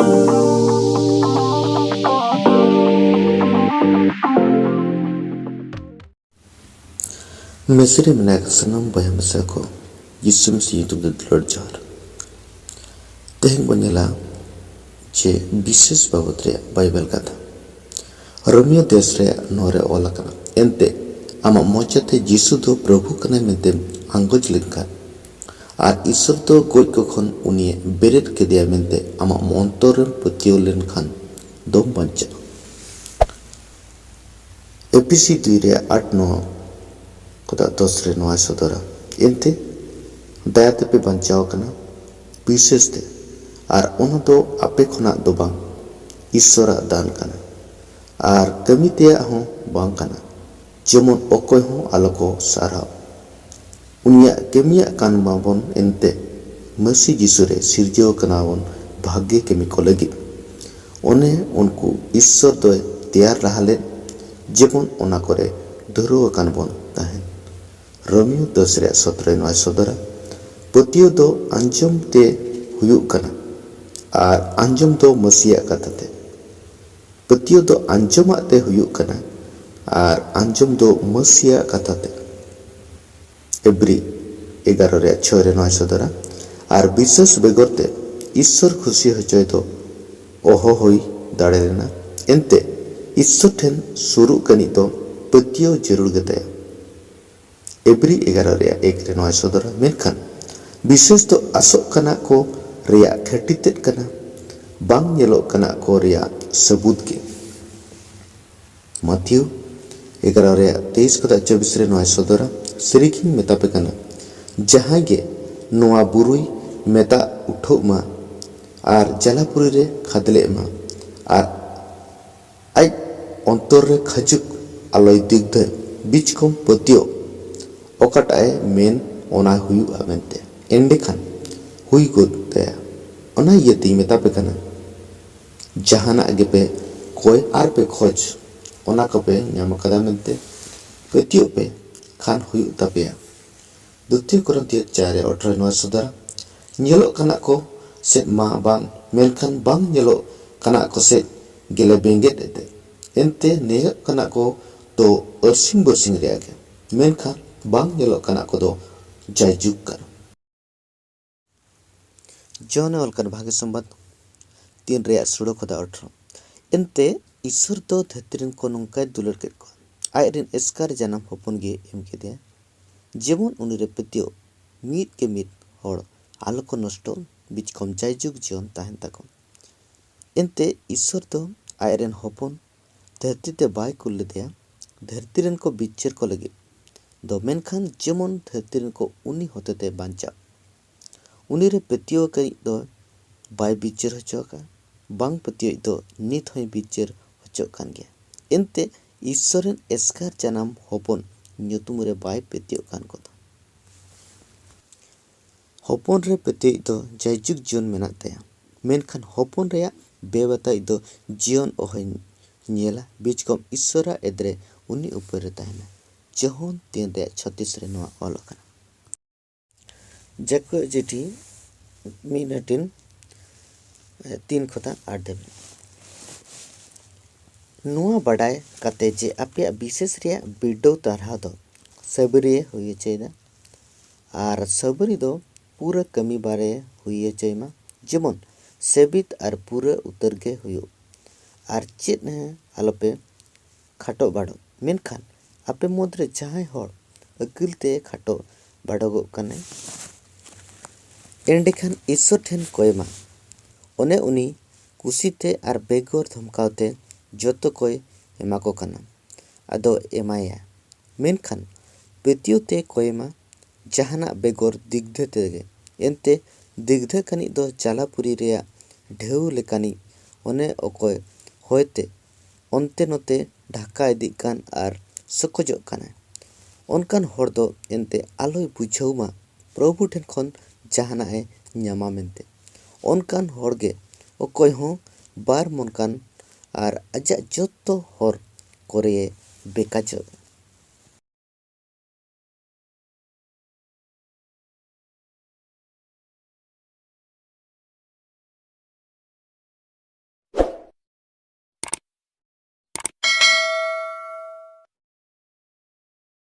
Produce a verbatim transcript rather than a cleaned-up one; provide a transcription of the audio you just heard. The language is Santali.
ᱢᱮᱥᱨᱤ ᱢᱮᱱᱟᱜ ᱥᱟᱱᱟᱢ ᱵᱚᱭᱦᱟ ᱢᱤᱥᱨᱟ ᱠᱚ, ᱡᱤᱥᱩ ᱢᱮᱥᱤ ᱧᱩᱛᱩᱢ ᱛᱮ ᱫᱩᱞᱟᱹᱲ ᱡᱚᱦᱟᱨ᱾ ᱛᱮᱦᱮᱧ ᱵᱚᱱ ᱧᱮᱞᱟ ᱡᱮ ᱵᱤᱥᱮᱥ ᱵᱟᱵᱚᱫ ᱨᱮᱭᱟᱜ ᱵᱟᱭᱵᱮᱞ ᱠᱟᱛᱷᱟ᱾ ᱨᱳᱢᱤᱭᱳ ᱫᱮᱥ ᱨᱮᱭᱟᱜ ᱱᱚᱣᱟ ᱨᱮ ᱚᱞ ᱟᱠᱟᱱᱟ, ᱮᱱᱛᱮ ᱟᱢᱟᱜ ᱢᱚᱪᱟᱛᱮ ᱡᱤᱥᱩ ᱫᱚ ᱯᱨᱚᱵᱷᱩ ᱠᱟᱱᱟᱭ ᱢᱮᱱᱛᱮᱢ ᱟᱸᱜᱚᱪ ᱞᱮᱱᱠᱷᱟᱱ ᱟᱨ ᱤᱥᱥᱚᱨ ᱫᱚ ᱜᱚᱡ ᱠᱚ ᱠᱷᱚᱱ ᱩᱱᱤᱭᱮ ᱵᱮᱨᱮᱫ ᱠᱮᱫᱮᱭᱟ ᱢᱮᱱᱛᱮ ᱟᱢᱟᱜ ᱚᱱᱛᱚᱨ ᱨᱮᱢ ᱯᱟᱹᱛᱭᱟᱹᱣ ᱞᱮᱱᱠᱷᱟᱱ ᱫᱚᱢ ᱵᱟᱧᱪᱟᱜᱼᱟ᱾ ᱮᱯᱤᱥᱤ ᱫᱩᱭ ᱨᱮᱭᱟᱜ ᱟᱴ ᱱᱚᱣᱟ ᱠᱷᱚᱱᱟᱜ ᱫᱚᱥ ᱨᱮ ᱱᱚᱣᱟᱭ ᱥᱚᱫᱚᱨᱟ, ᱮᱱᱛᱮ ᱫᱟᱭᱟ ᱛᱮᱯᱮ ᱵᱟᱧᱪᱟᱣ ᱟᱠᱟᱱᱟ, ᱵᱤᱥᱮᱥ ᱛᱮ, ᱟᱨ ᱚᱱᱟ ᱫᱚ ᱟᱯᱮ ᱠᱷᱚᱱᱟᱜ ᱫᱚ ᱵᱟᱝ, ᱤᱥᱥᱚᱨᱟᱜ ᱫᱟᱱ ᱠᱟᱱᱟ, ᱟᱨ ᱠᱟᱹᱢᱤ ᱛᱮᱭᱟᱜ ᱦᱚᱸ ᱵᱟᱝ ᱠᱟᱱᱟ, ᱡᱮᱢᱚᱱ ᱚᱠᱚᱭ ᱦᱚᱸ ᱟᱞᱚ ᱠᱚ ᱥᱟᱨᱦᱟᱣ᱾ ᱩᱱᱤᱭᱟᱜ ᱠᱟᱹᱢᱤᱭᱟᱜ ᱠᱟᱱ ᱢᱟᱵᱚᱱ ᱮᱱᱛᱮ, ᱢᱟᱹᱥᱤ ᱡᱤᱥᱩ ᱨᱮ ᱥᱤᱨᱡᱟᱹᱣ ᱠᱟᱱᱟ ᱵᱚᱱ ᱵᱷᱟᱜᱮ ᱠᱟᱹᱢᱤ ᱠᱚ ᱞᱟᱹᱜᱤᱫ᱾ ᱚᱱᱮ ᱩᱱᱠᱩ ᱤᱥᱥᱚᱨ ᱫᱚᱭ ᱛᱮᱭᱟᱨ ᱞᱟᱦᱟ ᱞᱮᱫ, ᱡᱮᱢᱚᱱ ᱚᱱᱟ ᱠᱚᱨᱮ ᱫᱷᱩᱨᱟᱹᱣ ᱟᱠᱟᱱ ᱵᱚᱱ ᱛᱟᱦᱮᱱ᱾ ᱨᱳᱢᱤᱭᱳ ᱫᱚᱥ ᱨᱮᱭᱟᱜ ᱥᱚᱛᱨᱚ ᱱᱚᱣᱟᱭ ᱥᱚᱫᱚᱨᱟ, ᱯᱟᱹᱛᱭᱟᱹᱣ ᱫᱚ ᱟᱸᱡᱚᱢ ᱛᱮ ᱦᱩᱭᱩᱜ ᱠᱟᱱᱟ, ᱟᱨ ᱟᱸᱡᱚᱢ ᱫᱚ ᱢᱟᱹᱥᱤᱭᱟᱜ ᱠᱟᱛᱷᱟ ᱛᱮ᱾ ᱯᱟᱹᱛᱭᱟᱹᱣ ᱫᱚ ᱟᱸᱡᱚᱢᱟᱜ ᱛᱮ ᱦᱩᱭᱩᱜ ᱠᱟᱱᱟ, ᱟᱨ ᱟᱸᱡᱚᱢ ᱫᱚ ᱢᱟᱹᱥᱤᱭᱟᱜ ᱠᱟᱛᱷᱟ ᱛᱮ᱾ ᱮᱵᱨᱤ ᱮᱜᱟᱨᱚ ᱨᱮᱭᱟᱜ ᱪᱷᱚᱭ ᱨᱮ ᱱᱚᱣᱟᱭ ᱥᱚᱫᱚᱨᱟ, ᱟᱨ ᱵᱤᱥᱥᱟᱹᱥ ᱵᱮᱜᱚᱨ ᱛᱮ ᱤᱥᱥᱚᱨ ᱠᱷᱩᱥᱤ ᱦᱚᱪᱚᱭ ᱫᱚ ᱚᱦᱚ ᱦᱩᱭ ᱫᱟᱲᱮ ᱞᱮᱱᱟ᱾ ᱮᱱᱛᱮ ᱤᱥᱥᱚᱨ ᱴᱷᱮᱱ ᱥᱩᱨᱩᱜ ᱠᱟᱹᱱᱤᱡ ᱫᱚ ᱯᱟᱹᱛᱭᱟᱹᱣ ᱡᱟᱹᱨᱩᱲ ᱜᱮᱛᱟᱭᱟ᱾ ᱮᱵᱨᱤ ᱮᱜᱟᱨᱚ ᱨᱮᱭᱟᱜ ᱮᱠ ᱨᱮ ᱱᱚᱣᱟᱭ ᱥᱚᱫᱚᱨᱟ, ᱢᱮᱱᱠᱷᱟᱱ ᱵᱤᱥᱮᱥ ᱫᱚ ᱟᱥᱚᱜ ᱠᱟᱱᱟ ᱠᱚ ᱨᱮᱭᱟᱜ ᱠᱷᱟᱹᱴᱤ ᱛᱮᱫ ᱠᱟᱱᱟ, ᱵᱟᱝ ᱧᱮᱞᱚᱜ ᱠᱟᱱᱟ ᱠᱚ ᱨᱮᱭᱟᱜ ᱥᱟᱹᱵᱩᱫ ᱜᱮ᱾ ᱢᱟᱛᱷᱤᱭᱩ ᱮᱜᱟᱨᱚ ᱨᱮᱭᱟᱜ ᱛᱮᱭᱤᱥ ᱠᱷᱚᱱᱟᱜ ᱪᱚᱵᱵᱤᱥ ᱨᱮ ᱱᱚᱣᱟᱭ ᱥᱚᱫᱚᱨᱟ, ᱥᱟᱹᱨᱤᱜᱤᱧ ᱢᱮᱛᱟ ᱯᱮ ᱠᱟᱱᱟ, ᱡᱟᱦᱟᱸᱭ ᱜᱮ ᱱᱚᱣᱟ ᱵᱩᱨᱩᱭ ᱢᱮᱛᱟᱜ ᱩᱴᱷᱟᱹᱜ ᱢᱟ ᱟᱨ ᱡᱟᱞᱟᱯᱩᱨᱤ ᱨᱮ ᱠᱷᱟᱫᱽᱞᱮᱜ ᱢᱟ ᱟᱨ ᱟᱡ ᱚᱱᱛᱚᱨ ᱨᱮ ᱠᱷᱟᱹᱡᱩᱠ ᱟᱞᱚᱭ ᱫᱤᱜᱽᱫᱷᱟᱹ, ᱵᱤᱪᱠᱚᱢ ᱯᱟᱹᱛᱭᱟᱹᱣ, ᱚᱠᱟᱴᱟᱜ ᱮ ᱢᱮᱱ ᱚᱱᱟ ᱦᱩᱭᱩᱜᱼᱟ ᱢᱮᱱᱛᱮ, ᱮᱸᱰᱮᱠᱷᱟᱱ ᱦᱩᱭ ᱜᱚᱫ ᱛᱟᱭᱟ᱾ ᱚᱱᱟ ᱤᱭᱟᱹᱛᱮᱧ ᱢᱮᱛᱟ ᱯᱮ ᱠᱟᱱᱟ, ᱡᱟᱦᱟᱱᱟᱜ ᱜᱮᱯᱮ ᱠᱚᱭ ᱟᱨ ᱯᱮ ᱠᱷᱚᱡᱽ, ᱚᱱᱟ ᱠᱚᱯᱮ ᱧᱟᱢ ᱟᱠᱟᱫᱟ ᱢᱮᱱᱛᱮ ᱯᱟᱹᱛᱭᱟᱹᱣ ᱯᱮ, ᱠᱷᱟᱱ ᱦᱩᱭᱩᱜ ᱛᱟᱯᱮᱭᱟ᱾ ᱫᱩᱛᱤᱭᱚ ᱠᱚᱨᱤᱱᱛᱷᱤᱭᱚ ᱪᱟᱨ ᱨᱮ ᱟᱴᱷᱨᱚ ᱱᱚᱣᱟ ᱥᱚᱫᱚᱨᱟ, ᱧᱮᱞᱚᱜ ᱠᱟᱱᱟ ᱠᱚ ᱥᱮᱫ ᱢᱟ ᱵᱟᱝ, ᱢᱮᱱᱠᱷᱟᱱ ᱵᱟᱝ ᱧᱮᱞᱚᱜ ᱠᱟᱱᱟ ᱠᱚ ᱥᱮᱫ ᱜᱮᱞᱮ ᱵᱮᱸᱜᱮᱫ ᱮᱫᱮ᱾ ᱮᱱᱛᱮ ᱧᱮᱞᱚᱜ ᱠᱟᱱᱟ ᱠᱚ ᱫᱚ ᱟᱹᱨᱥᱤᱝ ᱵᱟᱹᱨᱥᱤᱝ ᱨᱮᱭᱟᱜ ᱜᱮ, ᱢᱮᱱᱠᱷᱟᱱ ᱵᱟᱝ ᱧᱮᱞᱚᱜ ᱠᱟᱱᱟ ᱠᱚ ᱫᱚ ᱡᱟᱭᱡᱩᱜᱽ ᱠᱟᱱᱟ᱾ ᱡᱚᱦᱚᱱᱮ ᱚᱞ ᱠᱟᱱ ᱵᱷᱟᱜᱮ ᱥᱚᱢᱵᱟᱫ ᱛᱤᱱ ᱨᱮᱭᱟᱜ ᱥᱳᱲᱚ ᱠᱷᱚᱱ ᱟᱴᱷᱨᱚ᱾ ᱮᱱᱛᱮ ᱤᱥᱥᱚᱨ ᱫᱚ ᱫᱷᱟᱹᱨᱛᱤ ᱨᱮᱱ ᱠᱚ ᱱᱚᱝᱠᱟᱭ ᱫᱩᱞᱟᱹᱲ ᱠᱮᱫ ᱠᱚᱣᱟ, ᱟᱡ ᱨᱮᱱ ᱮᱥᱠᱟᱨ ᱡᱟᱱᱟᱢ ᱦᱚᱯᱚᱱ ᱜᱮ ᱮᱢ ᱠᱮᱫᱮᱭᱟ, ᱡᱮᱢᱚᱱ ᱩᱱᱤ ᱨᱮ ᱯᱟᱹᱛᱭᱟᱹᱣ ᱢᱤᱫ ᱜᱮ ᱢᱤᱫ ᱦᱚᱲ ᱟᱞᱚ ᱠᱚ ᱱᱚᱥᱴᱚ, ᱵᱤᱪᱠᱚᱢ ᱡᱟᱭᱡᱩᱜᱽ ᱡᱤᱭᱚᱱ ᱛᱟᱦᱮᱱ ᱛᱟᱠᱚ᱾ ᱮᱱᱛᱮ ᱤᱥᱥᱚᱨ ᱫᱚ ᱟᱡ ᱨᱮᱱ ᱦᱚᱯᱚᱱ ᱫᱷᱟᱹᱨᱛᱤ ᱛᱮ ᱵᱟᱭ ᱠᱩᱞ ᱞᱮᱫᱮᱭᱟ ᱫᱷᱟᱹᱨᱛᱤ ᱨᱮᱱ ᱠᱚ ᱵᱤᱪᱟᱹᱨ ᱠᱚ ᱞᱟᱹᱜᱤᱫ ᱫᱚ, ᱢᱮᱱᱠᱷᱟᱱ ᱡᱮᱢᱚᱱ ᱫᱷᱟᱹᱨᱛᱤ ᱨᱮᱱ ᱠᱚ ᱩᱱᱤ ᱦᱚᱛᱮᱛᱮ ᱵᱟᱧᱪᱟᱜ᱾ ᱩᱱᱤ ᱨᱮ ᱯᱟᱹᱛᱭᱟᱹᱣ ᱟᱠᱟᱱᱤᱡ ᱫᱚ ᱵᱟᱭ ᱵᱤᱪᱟᱹᱨ ᱦᱚᱪᱚ ᱟᱠᱟᱫ, ᱵᱟᱝ ᱯᱟᱹᱛᱭᱟᱹᱣᱤᱡ ᱫᱚ ᱱᱤᱛ ᱦᱚᱸᱭ ᱵᱤᱪᱟᱹᱨ ᱦᱚᱪᱚᱜ ᱠᱟᱱ ᱜᱮᱭᱟ᱾ ᱮᱱᱛᱮ ᱤᱥᱥᱚᱨ ᱨᱮᱱ ᱮᱥᱠᱟᱨ ᱡᱟᱱᱟᱢ ᱦᱚᱯᱚᱱ ᱧᱩᱛᱩᱢ ᱨᱮ ᱵᱟᱭ ᱯᱟᱹᱛᱭᱟᱹᱣ ᱠᱟᱱ ᱠᱚᱫᱚ᱾ ᱦᱚᱯᱚᱱ ᱨᱮ ᱯᱟᱹᱛᱭᱟᱹᱣᱤᱡ ᱫᱚ ᱡᱟᱭᱡᱩᱜᱽ ᱡᱤᱭᱚᱱ ᱢᱮᱱᱟᱜ ᱛᱟᱭᱟ, ᱢᱮᱱᱠᱷᱟᱱ ᱦᱚᱯᱚᱱ ᱨᱮᱭᱟᱜ ᱵᱮᱵᱟᱛᱟᱭᱤᱡ ᱫᱚ ᱡᱤᱭᱚᱱ ᱚᱦᱚᱭ ᱧᱮᱞᱟ, ᱵᱤᱪᱠᱚᱢ ᱤᱥᱥᱚᱨᱟᱜ ᱮᱫᱨᱮ ᱩᱱᱤ ᱩᱯᱟᱹᱨ ᱨᱮ ᱛᱟᱦᱮᱱᱟ᱾ ᱡᱚᱦᱚᱱ ᱛᱤᱱ ᱨᱮᱭᱟᱜ ᱪᱷᱚᱛᱤᱥ ᱨᱮ ᱱᱚᱣᱟ ᱚᱞ ᱟᱠᱟᱱᱟ᱾ ᱡᱟᱠᱚ ᱡᱤᱴᱷᱤ ᱢᱤᱫ ᱦᱟᱹᱴᱤᱧ ᱛᱤᱱ ᱠᱷᱚᱱᱟᱜ ᱟᱴ ᱫᱷᱟᱹᱵᱤᱡ᱾ ᱱᱚᱣᱟ ᱵᱟᱰᱟᱭ ᱠᱟᱛᱮ ᱡᱮ ᱟᱯᱮᱭᱟᱜ ᱵᱤᱥᱮᱥ ᱨᱮᱭᱟᱜ ᱵᱤᱰᱟᱹᱣ ᱛᱟᱨᱦᱟᱣ ᱫᱚ ᱥᱟᱹᱵᱨᱤᱭᱮ ᱦᱩᱭ ᱦᱚᱪᱚᱭᱮᱫᱟ, ᱟᱨ ᱥᱟᱹᱵᱨᱤ ᱫᱚ ᱯᱩᱨᱟᱹ ᱠᱟᱹᱢᱤ ᱵᱟᱨᱮ ᱦᱩᱭ ᱦᱚᱪᱚᱭ ᱢᱟ, ᱡᱮᱢᱚᱱ ᱥᱟᱹᱵᱤᱛ ᱟᱨ ᱯᱩᱨᱟᱹ ᱩᱛᱟᱹᱨ ᱜᱮ ᱦᱩᱭᱩᱜ, ᱟᱨ ᱪᱮᱫ ᱦᱚᱸ ᱟᱞᱚᱯᱮ ᱠᱷᱟᱴᱚ ᱵᱟᱲᱚᱜ᱾ ᱢᱮᱱᱠᱷᱟᱱ ᱟᱯᱮ ᱢᱩᱫᱽᱨᱮ ᱡᱟᱦᱟᱸᱭ ᱦᱚᱲ ᱟᱹᱠᱤᱞ ᱛᱮ ᱠᱷᱟᱴᱚ ᱵᱟᱰᱚᱜᱚᱜ ᱠᱟᱱᱟᱭ, ᱮᱸᱰᱮᱠᱷᱟᱱ ᱤᱥᱥᱚᱨ ᱴᱷᱮᱱ ᱠᱚᱭ ᱢᱟ᱾ ᱚᱱᱮ ᱩᱱᱤ ᱠᱩᱥᱤᱛᱮ ᱟᱨ ᱵᱮᱜᱚᱨ ᱫᱷᱚᱢᱠᱟᱣ ᱛᱮ ᱡᱚᱛᱚ ᱠᱚᱭ ᱮᱢᱟ ᱠᱚ ᱠᱟᱱᱟ, ᱟᱫᱚ ᱮᱢᱟᱭᱟ᱾ ᱢᱮᱱᱠᱷᱟᱱ ᱯᱟᱹᱛᱭᱟᱹᱣ ᱛᱮ ᱠᱚᱭ ᱢᱟ, ᱡᱟᱦᱟᱱᱟᱜ ᱵᱮᱜᱚᱨ ᱫᱤᱜᱫᱷᱟᱹ ᱛᱮᱜᱮ᱾ ᱮᱱᱛᱮ ᱫᱤᱜᱫᱷᱟᱹ ᱠᱟᱹᱱᱤᱡ ᱫᱚ ᱪᱟᱞᱟᱯᱩᱨᱤ ᱨᱮᱭᱟᱜ ᱰᱷᱮᱣ ᱞᱮᱠᱟᱱᱤᱡ, ᱚᱱᱮ ᱚᱠᱚᱭ ᱦᱚᱭᱛᱮ ᱚᱱᱛᱮ ᱱᱚᱛᱮ ᱰᱷᱟᱠᱟ ᱤᱫᱤᱜ ᱠᱟᱱ ᱟᱨ ᱥᱚᱠᱚᱡᱚᱜ ᱠᱟᱱᱟᱭ᱾ ᱚᱱᱠᱟᱱ ᱦᱚᱲ ᱫᱚ ᱮᱱᱛᱮ ᱟᱞᱚᱭ ᱵᱩᱡᱷᱟᱹᱣ ᱢᱟ ᱯᱨᱚᱵᱷᱩ ᱴᱷᱮᱱ ᱠᱷᱚᱱ ᱡᱟᱦᱟᱱᱟᱜ ᱮ ᱧᱟᱢᱟ ᱢᱮᱱᱛᱮ᱾ ᱚᱱᱠᱟᱱ ᱦᱚᱲ ᱜᱮ ᱚᱠᱚᱭ ᱦᱚᱸ ᱵᱟᱨ ᱢᱚᱱᱠᱟᱱ ᱟᱨ ᱟᱡᱟᱜ ᱡᱚᱛᱚ ᱦᱚᱨ ᱠᱚᱨᱮᱭᱮ ᱵᱮᱠᱟᱡᱚᱜ᱾